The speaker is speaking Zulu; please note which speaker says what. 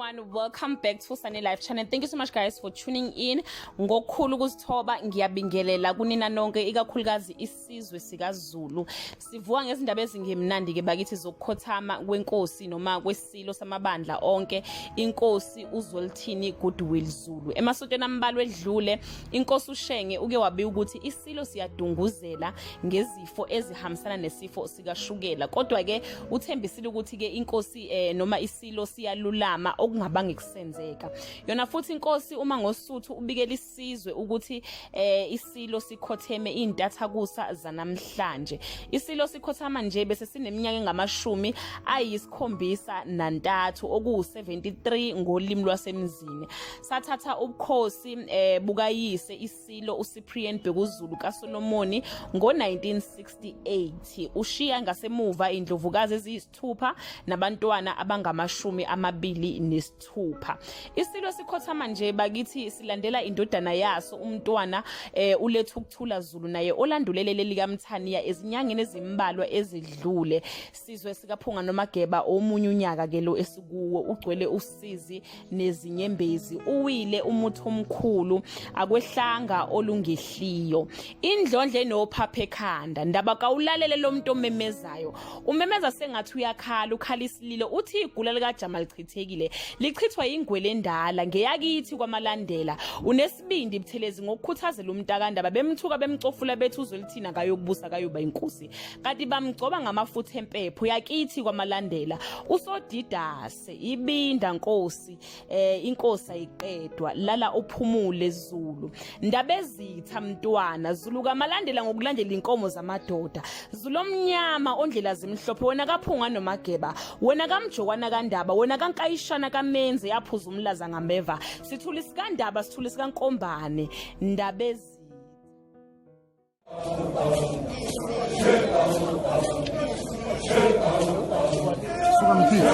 Speaker 1: Everyone, welcome back to Sunny Life Channel. Thank you so much guys for tuning in. Ngokukhulu ukuzithoba ngiyabingelela kunina nonke, ikakhulukazi isizwe sikaZulu. Sivuka ngezindaba ezingemnandi ke bakithi zokukhothama kwenkosi noma kwesilo samabandla onke, inkosi uZwelithini Goodwill Zulu. Emasontweni ambalwa edlule, inkosi uShenge uke wabika ukuthi isilo siyadunguzela ngezifo ezihambisana nesifo sikashukela. Kodwa ke uthembisile ukuthi ke inkosi noma isilo siyalulama, okungabange kusenzeka. Yona futhi inkosi uma ngosuthu ubikela isizwe ukuthi isilo sikhotheme intathakusa zanamhlanje. Isilo sikhothama nje bese sineminyaka engamashumi ayisikhombisa nantathu, okuwu-73 ngolimi lwasemzini. Sathatha ubukhosi bukayise isilo uCyprian Bhekuzulu kaSolomoni ngo-1968. Ushiya ngasemuva indlovukazi eziyisithupha nabantwana abangamashumi amabili nesithupha. Isilo sikhothama nje bakithi silandela indodana yaso umntwana uLethukuthula Zulu, naye olandulele leli kaMthaniya ezinyangeni ezimbalwa ezidlule. Sizwe sikaPhunga noMageba, omunye unyaka ke lo esikuwo ugcwele usizi nezinyembezi. Uwile umuthi omkhulu, akwehlanga olungehliyo. Indlondle enophapha ekhanda, ndaba kawulalele lo muntu omemezayo. Umemeza sengathi uyakhala, ukhala isililo, uthi igula likaJama lichithekile, lichithwa yingwele endala ngeyakithi kwaMalandela. Unesibindi Buthelezi ngokukhuthazela umntakandaba, bemthuka bemcofula bethi uZwelithini akayokubusa kayoba inkosi, kanti bamgcoba ngamafutha empepho yakithi kwaMalandela. Usodidase ibinda nkosi, inkosi ayiqedwa, lala uphumule Zulu. Ndabezitha mntwana Zulu kaMalandela ngokulandela inkomo zamadoda. Zulu omnyama ondlela zimhlophe, wena kaPhunga noMageba, wena kaMjokwana kaNdaba, wena kaNkayishana kaMenzi yaphuza umlaza ngameva. Sithuli sikaNdaba, sithuli sikaNkombane, Ndabezitha.
Speaker 2: Suka mfika.